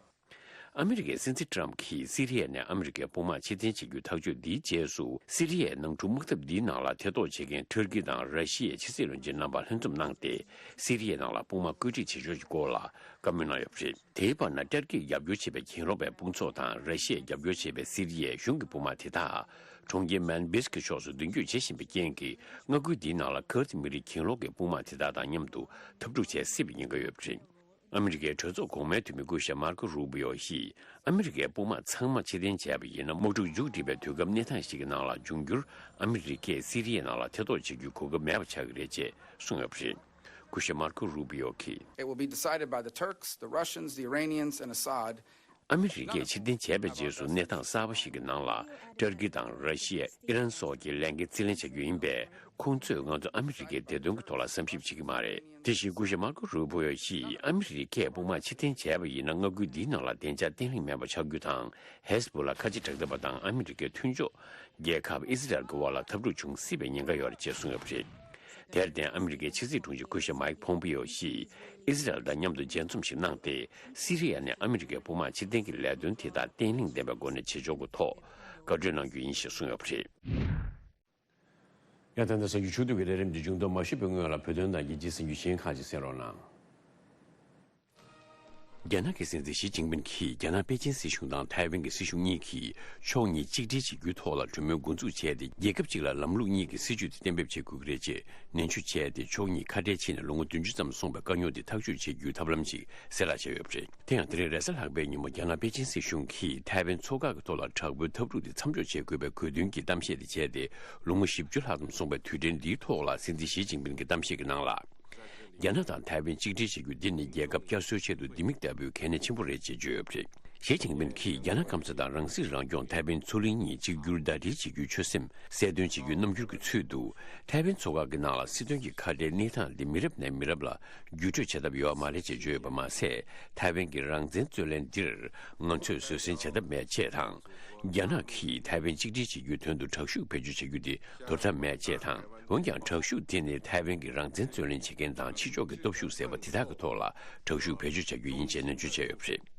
ཨ་མི་རི་ཀའི་སྲིད་འཛིན་ཏྲམ་གྱིས་སི་རི་ཡ་ནས་ཨ་མི་རི་ཀའི་དཔུང་དམག་ཕྱིར་འཐེན་བྱེད་རྒྱུའི་ཐག་གཅོད་འདིའི་རྗེས་སུ། སི་རི་ཡའི་ནང་འཁྲུག་དམག་འཐབ་འདིའི་ནང་ལ་ཐེ་གཏོགས་བྱེད་མཁན་ཊར་ཀི་དང་ར་ཤི་ཡའི་ཕྱི་སྲིད་བློན་ཆེན་རྣམ་པ་ལྷན་འཛོམས་གནང་སྟེ། སི་རི་ཡའི་ནང་ལ་དཔུང་དམག་བཀོད་སྒྲིག་བྱེད་ཕྱོགས་ཀྱི་སྐོར་ལ་བཀའ་མོལ་གནང་ཡོད་པ་རེད། དེའི་བར་ན། ཊར་ཀིས་རྒྱབ་སྐྱོར་བྱེད་པའི་གྱེན་ལོག་པའི་དཔུང་ཚོགས་དང་། ར་ཤི་ཡས་རྒྱབ་སྐྱོར་བྱེད་པའི་སི་རི་ཡའི་གཞུང་གི་དཔུང་དམག་དེ་དག་གྲོང་ཁྱེར་མན་སྦིས་ཀྱི་ཕྱོགས་སུ་མདུན་སྐྱོད་བྱེད་བཞིན་པའི་རྐྱེན་གྱིས། མངའ་ཁུལ་འདིའི་ནང་ལ་ཁུར་ཌི་མི་རིགས་གྱེན་ལོག་གི་དཔུང་དམག་དེ་དག་དང་མཉམ་དུ་འཐབ་འཁྲུག་བྱེད་སྲིད་པའི་ཉེན་ཁ་ཡོད་པ་རེད། ཨ་མི་རི་ཀའི་གྲོས་ཚོགས་གོང་མའི་འཐུས་མི་སྐུ་ཞབས་མར་ཁོ་རུ་བི་ཡོ་ཡིས། ཨ་མི་རི་ཀའི་དཔུང་དམག་ཚང་མ་ཕྱིར་འཐེན་བྱས་པ་ཡིན་ན། དམག་འཁྲུག་མཇུག་སྒྲིལ་བའི་དུས་སྐབས་གནས་སྟངས་ཤིག་གི་ནང་ལ་འབྱུང་འགྱུར་ཨ་མི་རི་ཀས་སི་རི་ཡའི་ནང་ལ་ཐེ་གཏོགས་བྱེད་རྒྱུའི་གོ་སྐབས་མེད་པ་ཆགས་ཀྱི་རེད་ཅེས་གསུངས་ཡོད་པ་རེད། སྐུ་ཞབས་མར་ཁོ་རུ་བི་ཡོ་གིས། It will be decided by the Turks, the Russians, the Iranians, and Assad. ཨ་མི་རི་ཀས་ཕྱིར་འཐེན་བྱས་པའི་རྗེས་སུ། གནས་སྟངས་གསར་པ་ཞིག་གི་ནང་ལ། ཏུར་ཀི་དང་ར་ཤི་ཡ། ཨི་རན་སོགས་ཀྱིས་ལས་འགན་རྩིས་ལེན་བྱ་རྒྱུ་ཡིན་པས། ཁོང་ཚོས་ང་ཚོ་ཨ་མི་རི་ཀའི་བདེ་དོན་གྱི་ཐོག་ལ་བསམ་ཞིབ་བྱེད་ཀྱི་མ་རེད། དེ་བཞིན་སྐུ་ཞབས་མར་ཁོ་རུ་བྷོ་ཡོ་ཡིས། ཨ་མི་རི་ཀས་དཔུང་དམག་ཕྱིར་འཐེན་བྱས་པ་ཡིན་ན། མངའ་ཁུལ་འདིའི་ནང་ལ་བདེ་འཇགས་བརྟན་ལྷིང་མེད་པ་ཆགས་རྒྱུ་དང་། ཧེ་ཟ་བྷོ་ལ་ཁ་ཆེ་དྲག་འཐབ་པ་དང་ཨ་མི་རི་ཀའི་མཐུན་ཕྱོགས་རྒྱལ་ཁབ་ཨི་ཟི་རལ་གྱི་དབར་ལ་འཐབ་འཁྲུག་འབྱུང་སྲིད་པའི་ཉེན་ཁ་ཡོད་རེད་ཅེས་གསུངས་ཡོད་པ་རེད། དེར་བརྟེན། ཨ་མི་རི་ཀའི་ཕྱི་སྲིད་དྲུང་ཆེ་སྐུ་ཞབས་མའིག་ཕོམ་པེ་ཡོ་ཡིས་ཨི་ཟི་རལ་དང་མཉམ་དུ་མཇལ་འཛོམས་ཤིག་གནང་སྟེ། སི་རི་ཡ་ནས་ཨ་མི་རི་ཀའི་དཔུང་དམག་ཕྱིར་འཐེན་གྱི་ལས་དོན་དེ་དག་བརྟན་ལྷིང་ལྡན་པའི་སྒོ་ནས་བྱེད་ཕྱོགས་ཀྱི་ཐོག་བཀའ་འཁྲོལ་གནང་རྒྱུ་ཡིན་ཞེས་གསུངས་ཡོད་པ་རེད། ཡང་ད་ལྟ་གསར་འགྱུར་ཕྱོགས་བསྡུས་ཀྱི་ལས་རིམ་འདི་མཇུག་བསྡོམས་མ་ཞུས་པའི་སྔོན་ལ། བོད་དོན་དང་རྒྱལ་སྤྱིའི་གསར་འགྱུར་གཞན་ཁག་ཅིག་གསན་རོགས་གནང་། རྒྱ་ནག་གི་སྲིད་འཛིན་ཞི་ཅིན་ཕིན་གྱིས། རྒྱ་ནག་པེ་ཅིན་སྲིད་གཞུང་དང་ཐའེ་ཝན་གྱི་སྲིད་གཞུང་གཉིས་ཀྱིས་ཕྱོགས་གཉིས་གཅིག་སྒྲིལ་བྱེད་རྒྱུའི་ཐོག་ལ་གྲོས་མོལ་འགོ་འཛུགས་བྱས་ཏེ། རྒྱལ་ཁབ་གཅིག་ལ་ལམ་ལུགས་གཉིས་ཀྱི་སྲིད་བྱུས་དེ་གཏན་འབེབས་བྱེད་དགོས་ཀྱི་རེད་ཅེས་ནན་བརྗོད་བྱས་ཏེ། ཕྱོགས་གཉིས་ཁ་བྲལ་ཕྱིན་ནས་ལོ་ངོ་བདུན་ཅུ་ཙམ་སོང་བའི་དཀའ་རྙོག་དེ་ཐག་གཅོད་བྱེད་རྒྱུའི་ཐབས་ལམ་ཞིག་གསལ་བསྒྲགས་བྱས་ཡོད་པ་རེད། དེ་ཡང་། དེ་རིང་རེས་གཟའ་ལྷག་པའི་ཉིན་མོ། རྒྱ་ནག་པེ་ཅིན་སྲིད་གཞུང་གིས་ཐའེ་ཝན་མཚོ་འགག་གི་ཐོག་ལ་དྲག་པོའི་འཐབ་འཁྲུག་དེ་མཚམས་འཇོག་བྱེད་དགོས་པའི་དགོས་འདུན་གྱི་གཏམ་བཤད་དེ་བྱས་ཏེ། ལོ་ངོ་བཞི་བཅུ་ལྷག་ཙམ་སོང་བའི་དུས་དྲན་འདིའི་ཐོག་ལ། སྲིད་འཛིན་ཞི་ཅིན་ཕིན་གྱིས་གཏམ་བཤད་ཀྱི་ནང་ལ། རྒྱ་ནག་དང་ཐའེ་ཝན་གཅིག་སྒྲིལ་བྱེད་རྒྱུ་འདི་ནི། རྒྱལ་ཁབ་བསྐྱར་གསོའི་ཆེད་དུ་ལྡེ་མིག་ལྟ་བུའི་གལ་གནད་ཆེན་པོ་རེད་ཅེས་བརྗོད་ཡོད་པ་རེད། ཞི་ཅིན་ཕིན་གྱིས། རྒྱ་ནག་སྐམ་ས་དང་རང་སྲིད་རང་སྐྱོང་། ཐའེ་ཝན་མཚོ་གླིང་གཉིས་གཅིག་གྱུར་ཟླ་སྒྲིལ་བྱེད་རྒྱུའི་ཆོད་སེམས་གསལ་སྟོན་བྱེད་རྒྱུའི་རྣམ་འགྱུར་གྱི་ཚུལ་དུ། ཐའེ་ཝན་མཚོ་འགག་གི་ནང་ལ་སྲིད་དོན་གྱི་ཁ་བྲལ་གནས་སྟངས་འདི་མི་རབས་ནས་མི་རབས་ལ་བརྒྱུད་སྤྲོད་བྱ་ཐབས་ཡོད་པ་མ་རེད་ཅེས་བརྗོད་ཡོད་པ་མ་ཟད། ཐའེ་ཝན་གྱི་རང་བཙན་རྩོད་ལེན་འདིར་ང་ཚོས་བཟོད་བསྲན་བྱ་ཐབས་མེད་ཅེས་དང་། རྒྱ་ནག་གིས་ཐའེ་ཝན་གཅིག་སྒྲིལ་བྱེད་རྒྱུའི་དོན་དུ་དྲག་ཤུགས་བེད་སྤྱོད་བྱ་རྒྱུ་དེ་དོར་ཐབས་མེད་ཅེས་དང་། འོན་ཀྱང་། དྲག་ཤུགས་དེ་ནི་ཐའེ་ཝན་གྱི་རང་བཙན་རྩོད་ལེན་བྱེད་མཁན་དང་ཕྱི་ཕྱོགས་ཀྱི་སྟོབས་ཤུགས་ཟེར་བ་དེ་དག་གི་ཐོག་ལ་དྲག་ཤུགས་བེད་སྤྱོད་བྱ་རྒྱུ་ཡིན་ཅེས་ནན་བརྗོད་བྱས་ཡོད་པ་རེད།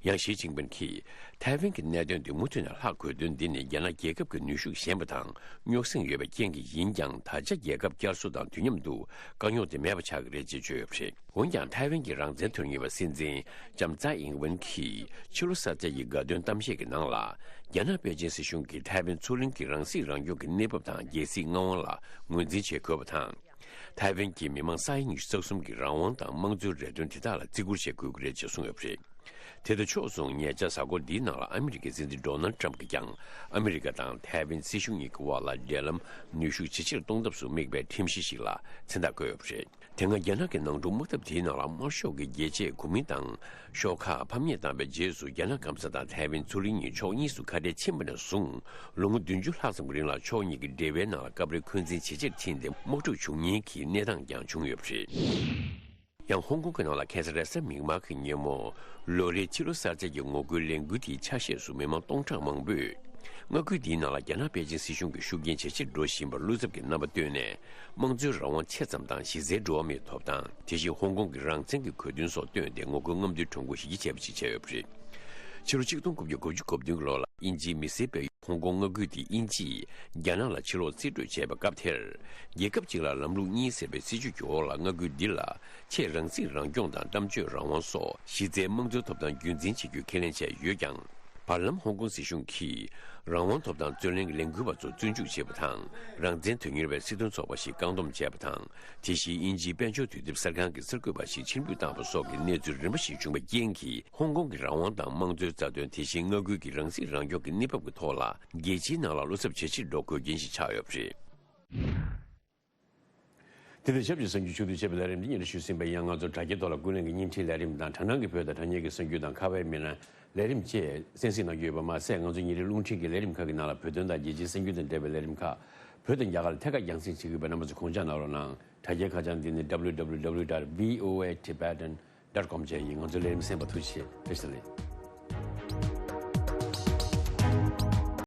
ཡང་། ཞི་ཅིན་ཕིན་གྱིས། ཐའེ་ཝན་གྱི་གནད་དོན་དེ་མུ་མཐུད་ནས་ལྷག་དགོས་དོན་འདི་ནི། རྒྱ་ནག་རྒྱལ་ཁབ་ཀྱི་ནུས་ཤུགས་ཞན་པ་དང་རྙོག་ཟིང་ཡོད་པའི་རྐྱེན་གྱིས་ཡིན་ཀྱང་། ད་ཆ་རྒྱལ་ཁབ་བསྐྱར་གསོ་དང་དུས་མཉམ་དུ་དཀའ་རྙོག་དེ་མེད་པ་ཆགས་ཀྱི་རེད་ཅེས་བརྗོད་ཡོད་པ་རེད། འོན་ཀྱང་། ཐའེ་ཝན་གྱི་རང་བཙན་དོན་གཉེར་བ་སྲིད་འཛིན་ལྕམ་ཙའེ་ཨིང་ཝེན་གྱིས་ཕྱི་ལོ་གསར་ཚེས་ཀྱི་དགའ་སྟོན་གཏམ་བཤད་ཀྱི་ནང་ལ། རྒྱ་ནག་པེ་ཅིན་སྲིད་གཞུང་གིས་ཐའེ་ཝན་མཚོ་གླིང་གི་རང་སྲིད་རང་སྐྱོང་གི་གནས་བབ་དང་། རྒྱལ་སྲིད་མངའ་དབང་ལ་ངོས་འཛིན་བྱེད་དགོས་པ་དང་། ཐའེ་ཝན་གྱི་མི་མང་ས་ཡ་ཉི་ཤུ་རྩ་གསུམ་གྱི་རང་དབང་དང་དམངས་གཙོའི་རེ་འདུན་དེ་དག་ལ་བརྩི་བཀུར་བྱེད་དགོས་ཀྱི་རེད་ཅེས་གསུངས་ཡོད་པ་རེད། དེ་དང་ཕྱོགས་མཚུངས། ཉེ་ཆར། གཟའ་འཁོར་འདིའི་ནང་ལ་ཨ་མི་རི་ཀའི་སྲིད་འཛིན་ཌོ་ནལ་ཊྲམ་གྱིས་ཀྱང་། ཨ་མི་རི་ཀ་དང་ཐའེ་ཝན་སྲིད་གཞུང་གཉིས་ཀྱི་དབར་ལ་འབྲེལ་ལམ་ནུས་ཤུགས་ཇེ་ཆེར་གཏོང་ཐབས་སུ་དམིགས་པའི་ཁྲིམས་གཞི་ཞིག་ལ་མཚན་རྟགས་བཀོད་ཡོད་པ་རེད། དེ་སྔ། རྒྱ་ནག་གི་ནང་འཁྲུག་དམག་འཐབ་དེའི་ནང་ལ། དམར་ཤོག་གི་རྒྱལ་གཅེས་གོ་མིན་ཏང་ཤོག་ཁག་ཕམ་ཉེས་བཏང་བའི་རྗེས་སུ། རྒྱ་ནག་སྐམ་ས་དང་ཐའེ་ཝན་མཚོ་གླིང་གཉིས་ཕྱོགས་གཉིས་སུ་ཁ་བྲལ་ཕྱིན་པ་ནས་བཟུང་། ལོ་ངོ་བདུན་ཅུ་ལྷག་ཙམ་གྱི་རིང་ལ་ཕྱོགས་གཉིས་ཀྱི་འབྲེལ་བའི་ནང་ལ་སྐབས་རེ་འཁོན་འཛིན་ཇེ་ཆེར་ཕྱིན་ཏེ། དམག་འཁྲུག་བྱུང་མཁན་གྱི་གནས་སྟངས་ཀྱང་བྱུང་ཡོད་པ་རེད། ཡང་། ཧོང་ཀོང་གི་ནང་ལ་ཁ་སང་རེས་གཟའ་མིག་དམར་གྱི་ཉིན་མོ། ལོ་རེའི་ཕྱི་ལོ་གསར་ཚེས་ཀྱི་ངོ་རྒོལ་ལས་འགུལ་དེའི་ཆ་ཤས་སུ་མི་མང་སྟོང་ཕྲག་མང་པོས། མངའ་ཁུལ་འདིའི་ནང་ལ་རྒྱ་ནག་པེ་ཅིན་སྲིད་གཞུང་གི་ཤུགས་རྐྱེན་ཇེ་ཆེར་འགྲོ་བཞིན་པར་བློ་འཚབ་ཀྱི་རྣམ་པ་བཏོན་ནས། དམངས་གཙོའི་རང་དབང་ཆེ་ཙམ་དང་གཞི་རྩའི་འགྲོ་བ་མིའི་ཐོབ་ཐང་། དེ་བཞིན་ཧོང་ཀོང་གི་རང་བཙན་གྱི་གོ་སྟོན་སོགས་བཏོན་ཏེ། ངོ་རྒོལ་རྔམ་སྟོན་གྲངས་འབོར་ཞེ་གྱ་ཆེ་བ་ཞིག་བྱས་ཡོད་པ་རེད། ཕྱི་ལོ་ཆིག་སྟོང་དགུ་བརྒྱ་དགུ་བཅུ་གོ་བདུན་གྱི་ལོ་ལ། དབྱིན་ཇིའི་མི་སེར་སྤེལ་ཧོང་ཀོང་མངའ་ཁུལ་དེ་དབྱིན་ཇིས་རྒྱ་ནག་ལ་ཕྱིར་ལོག་རྩིས་སྤྲོད་བྱས་པའི་སྐབས་དེར། རྒྱལ་ཁབ་གཅིག་ལ་ལམ་ལུགས་གཉིས་ཟེར་བའི་སྲིད་བྱུས་ཀྱི་འོག་ལ། མངའ་ཁུལ་འདི་ལ་ཆེས་རང་སྲིད་རང་སྐྱོང་དང་གཏམ་བརྗོད་རང་དབང་སོགས་གཞི་རྩའི་དམངས་གཙོའི་ཐོབ་ཐང་རྒྱུན་འཛིན་བྱེད་རྒྱུ་ཁས་ལེན་བྱས་ཡོད་ཀྱང་། བར་ལམ་ཧོང་ཀོང་སྲིད་གཞུང་གིས་རང་དབང་ཐོབ་ཐང་རྩོད་ལེན་གྱི་ལས་འགུལ་བ་ཚོ་བཙོན་འཇུག་བྱས་པ་དང་། རང་བཙན་དོན་གཉེར་བའི་སྲིད་དོན་ཚོགས་པ་ཞིག་བཀག་སྡོམ་བྱས་པ་དང་། དེ་བཞིན་དབྱིན་ཇིའི་དཔལ་འབྱོར་དུས་དེབ་གསར་ཁང་གི་གསར་འགོད་པ་ཞིག་ཕྱིར་འབུད་བཏང་བ་སོགས་ཀྱི་གནས་ཚུལ་རིམ་པ་ཞིག་བྱུང་བའི་རྐྱེན་གྱིས། ཧོང་ཀོང་གི་རང་དབང་དང་དམངས་གཙོའི་རྩ་དོན། དེ་བཞིན་མངའ་ཁུལ་གྱི་རང་སྲིད་རང་སྐྱོང་གི་གནས་བབ་ཀྱི་ཐོག་ལ། རྒྱལ་སྤྱིའི་ནང་ལ་བློ་འཚབ་ཇེ་ཆེར་འགྲོ་དགོས་རྐྱེན་ཞིག་ཆགས་ཡོད་པ་རེད། དེ་དང་ཆབས་ཅིག་གསར་འགྱུར་ཕྱོགས་བསྡུས་བྱས་པའི་ལས་རིམ་འདི་སྙན་སྒྲོན་ཞུས་ཟིན་པ་ཡིན། ང་ཚོ་དྲ་རྒྱའི་ཐོག་ལ་ཀུན་གླེང་གི་བརྙན་འཕྲིན་ལས་རིམ་དང་། དྲ་སྣང་གི་བོད་དང་དྲ་བརྙན་གྱི་གསར་འགྱུར་དང་། ཁ་བའི་མི་སྣ་ལས་རིམ་བཅས་གསན་གཟིགས་གནང་རྒྱུ་ཡོད་པ་མ་ཟད། ང་ཚོ་ཉིན་རེའི་རླུང་འཕྲིན་གྱི་ལས་རིམ་ཁག་གི་ནང་ལ་བོད་དོན་དང་རྒྱལ་སྤྱིའི་གསར་འགྱུར་དང་འབྲེལ་བའི་ལས་རིམ་ཁག་བོད་དང་རྒྱ་གར་ཐད་ཀར་རྒྱང་སྲིང་བྱེད་ཀྱི་ཡོད་པས། རྣམ་པ་ཚོས་གོང་བཅག་གནང་རོགས་གནང་། དྲ་རྒྱའི་ཁ་བྱང་འདི་ནི་www dot voatibetan dot com བཅས་ཡིན། ང་ཚོའི་ལས་རིམ་གསན་པར་ཐུགས་རྗེ་ཆེ། བཀྲ་ཤིས་བདེ་ལེགས།